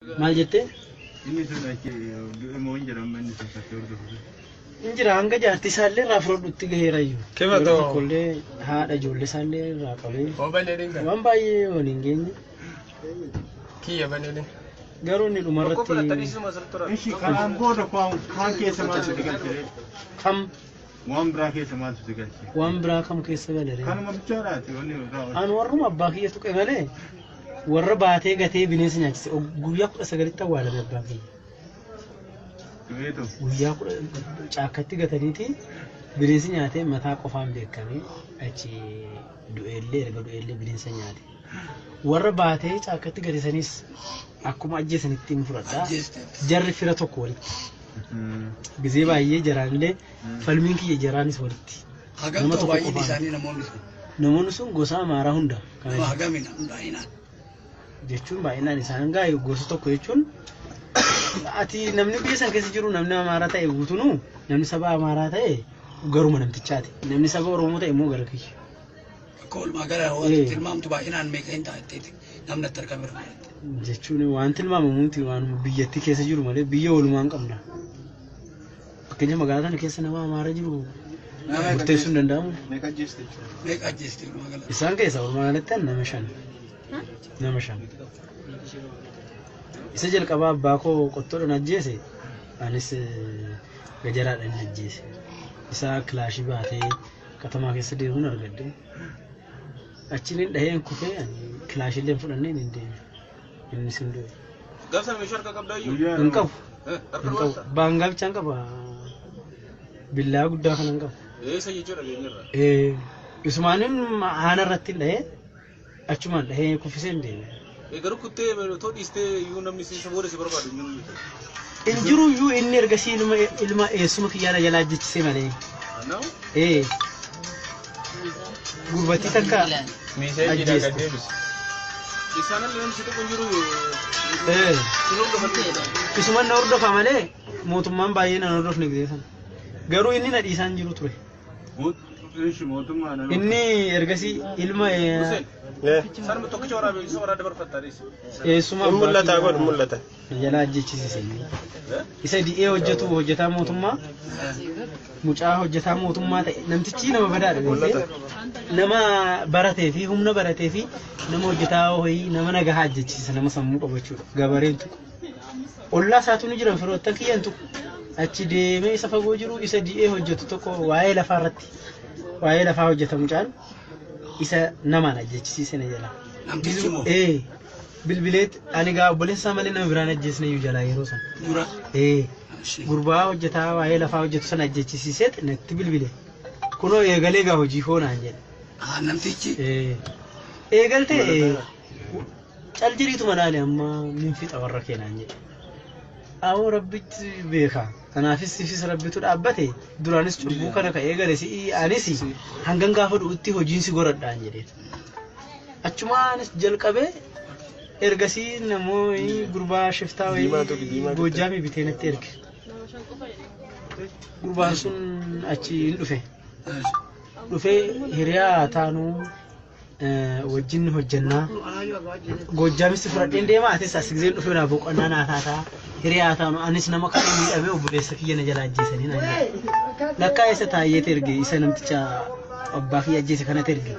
Maal jettee? Inni sun achi du'e moo hin jedhamu inni sun fakkii hordofu. Hin jira hanga jaartii isaallee irraa fudhadhutti gaheera iyyuu. Kima Yeroo ta'u? tokkollee haadha ijoollee isaallee irraa qabee Oo baneedin kan. waan baay'ee waliin geenye. Kiyya baneedin. Garuu inni dhumarratti Ishi kanaan booda kaan keessa maaltu si galche? Kam? Waan biraa keessa maaltu si galche? Waan biraa kam keessa galere? Kanuma bichaadhaati wanni raawwatu. An warruma abbaa kiyya tuqe malee warra baatee gatee bineensa nyaachise guyyaa 19tti awwaalame abbaan kiyya. Du'eetu. Guyyaa kudha caakkatti gataniiti bineensi nyaatee mataa qofaan beekamee achi du'eellee erga du'eellee bineensa nyaate. Warra baatee caakkatti gate sanis akkuma ajjeesanitti hin fudhadha. Jarri fira tokko walitti. Gizee baay'ee jaraanillee falmiin kiyya jaraanis walitti. Hagam Nama ta'u tokko baay'inni qofaan. isaanii namoonni sun? Namoonni sun gosa Amaaraa hunda. Kana Nama hagamina baay'inaan? jechuun baay'inaan isaan gaa gosa tokko jechuun ati namni biyya san keessa jiru namni Amaaraa ta'e guutunuu namni saba Amaaraa ta'e garuma namtichaati. Namni saba Oromoo ta'e immoo gara kiyya. Akka oolmaa gara tilmaamtu baay'inaan meeqa hin ta'a jetteeti namni itti argame irraa? Jechuun waan tilmaamamuuti waanuma biyyattii keessa jiru malee biyya walumaan qabna. Fakkeenya magaalaa kana keessa nama Amaaraa jiru murteessuu hin danda'amu. Meeqa ajjeeste jechuudha? Meeqa ajjeeste walumaa galatti? Isaan keessa walumaa galatti nama 5. Nama 5. Isa jalqabaa abbaa koo qottoodhaan ajjeese anis gajaraadhaan hin ajjeese. Isa kilaashii baatee katamaa keessa deemuun argadde. Achiin hin dhaheen kufee ani kilaashiillee hin fudhannee hin deeme. Innis hin du'e. Gaafsa meeshaa harka qabdaa iyyuu? Hin qabu. Harka Hin qabu. duwwaasa? Baangaa bichaan qaba. Billaa guddaa kana hin qabu. Eessa jechuudha geenyerra? Isumaanin haana irratti hin dhahee achumaan dhahee kuffisee hin deeme. Garuu kuttee otoo dhiistee iyyuu namni si booda si barbaadu hin jiru jechuudha. Hin jiru iyyuu inni ergasii ilma eessuma kiyyaadha jalaa ajjechisee malee. Kanaaf Gurbattii takka Miiseejiidha ajjeeste. gad deebise. Isaan illee namni si tuqu hin jiru. Sin hordofan. Isuman na hordofa malee mootummaan baay'ee na hordofne gisee sana. Garuu inni na dhiisaan jiru ture. Ishi mootummaa nama. Inni ergasii ilma Hussein. Sanuma tokkicha waraabee isa waraabee dabarfattaa dhiisi. eessuma Hin abbaa mul'ata kiyyaa godhu mul'ata. jalaa ajjechisiise. Isa di'ee hojjetu hojjetaa mootummaa mucaa hojjetaa mootummaa ta'e namtichi nama badaadha beektee nama baratee fi humna baratee fi nama hojjetaa wayii nama nagahaa ajjechiisa nama sammuu qabu jechuudha. Gabareen tuqu. Ollaa isaatu ni jiran firoottan kiyyaan tuqu. Achi deemee isa fagoo jiru isa di'ee hojjetu tokko waa'ee lafaa irratti waa'ee lafaa hojjeta mucaan isa namaan ajjechisiise na jalaa. Namtichi moo? Bilbileet ani gaa obboleessa isaa malee nama biraan ajjeesne iyyuu jalaa yeroo sana. Dura. Gurbaa hojjetaa waa'ee lafaa hojjetu sana ajjechisiiseet natti bilbile. Kunoo eegalee gaa hojii koo naan jedhe. Namtichi. Eegaltee cal jedhiituma laale amma min fixa warra kee naan jedhe. Awoo rabbitti beeka. Kanaafis sifis rabbitu dhaabbate duraanis cubbuu kana ka eegale si'i anis hangan gaafa du'utti hojiin si goradhaan jedheen. Achumaanis jalqabee ergasii namoonni gurbaa shiftaa wayii Diimaa tokko, diimaa tokko. Goojjaamii bitee natti erge. Gurbaan sun achi hin dhufe. Dhufee hiriyaa taanuu wajjin hojjannaa. Goojjaamis fudhadheen deema atis as giseen dhufee naa boqonnaa naa taataa hiriyaa taanu anis nama kan miidhamee obboleessa kiyya na jala ajjeesanii naan jedhe. Lakkaa isa taayyeet erge isa namticha abbaa kiyya ajjeese kanatti erge.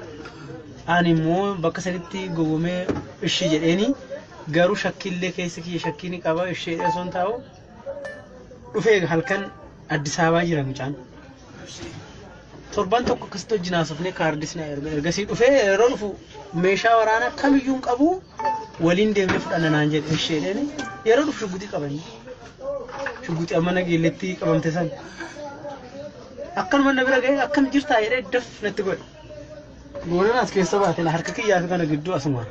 Ani immoo bakka sanitti gowwomee ishii jedheeni garuu shakkiillee keessa kiyya shakkii ni qaba ishee osoo hin taa'u dhufee halkan Addis Ababaa jira mucaan. Torban tokko akkasitti wajjin haasofnee kaardis na erga ergasii dhufee yeroo dhufu meeshaa waraanaa kamiyyuu hin qabu waliin deemnee fudhanna naan jedhe isheedhaan yeroo dhufu shugguxii qabanne. Shugguxii amma nageelletti qabamte san. Akkanuma na bira ga'ee akkam jirtaa jedhee daf natti godhe. Goonaan as keessa baate la harka kiyyaa fi kana gidduu asuma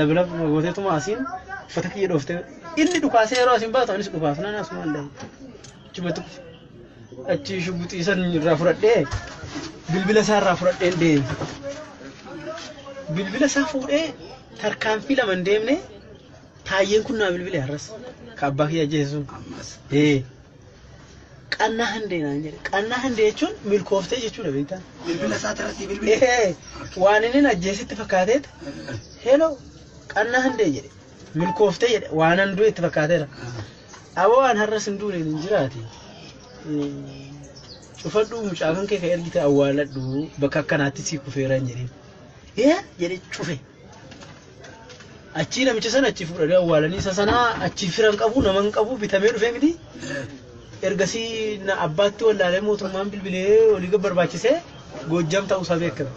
lablab gooteetuma asiin uffata kiyya dhooftee inni dhukaasee yeroo asiin baatu anis dhukaasnaan asumaan dhahe. Achumatti kufe. Achi shugguxii san irraa fudhadhee bilbila isaa irraa fudhadheen deeme. Bilbila isaa fuudhee tarkaanfii lama hin deemne taayyeen kun naa bilbile har'as. Ka abbaa kiyya ajjeese sun. Ammas. Qannaa handee naan jedhe. Qannaa handee jechuun milkooftee jechuudha beektaa. Bilbila isaa tarasii bilbile. Waan inni ajjeesitti fakkaateet heloo qannaa handee jedhe. Milkooftee jedhe waanan du'e itti fakkaateera. Aboo waan har'as hin duune hin jiraati. Cufadhu mucaa kan kee ka ergite awwaaladhu bakka akkanaatti sii kufeera hin jedhin. Ee jedhe cufe. Achii namicha sana achi fuudhanii awwaalanii isa sanaa achi fira hin qabu nama hin qabu bitamee dhufee miti. Ergasii na abbaatti wallaalee mootummaan bilbilee olii gad barbaachisee Goojjam ta'uusaa beekame.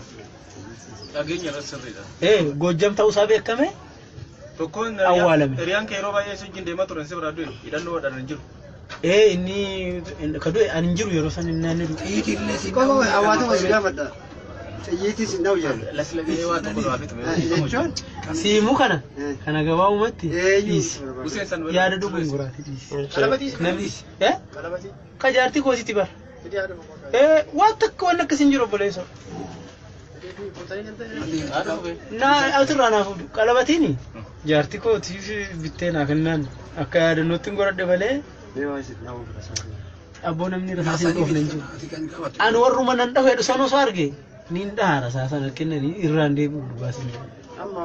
Dhageenya irratti sirriidha. Ee Goojjam ta'uusaa beekame. Tokkoon Awwaalame. Hiriyaan kee yeroo baay'ee si wajjin deemaa turan si biraa du'e hidhannoo hodhan hin jiru. Ee inni ka du'e ani hin jiru yeroo san inni inni du'e. Xiyyiitiin illee si Qofa hawaasa tokko si gaafadha. Xiyyiitii si dha'u jedhu. Laslagee waa tokko nu hafitu. Jechuun Siimuu kana kana gabaabumatti eenyu dhiisi. Useen san Yaada dogongoraatii dhiisi. Qalabatii Namni ee Qalabatii. ka jaartii koositti bara. Fidii haadha boqotaa. Ee waan takka waan akkas hin jiru obboleessa. Naa asirraa naaf qalabatiini jaartii kootiif bittee naa kennaan akka yaadannootti hin godhadhe malee abboo namni rasaasa hin dhoofne hin jiru. Ati kan qabattu. Ani warruma nan dhahu jedhu san osoo arge niin dhaha rasaasa na kennanii irraan deebi'u dhugaas hin jiru. Amma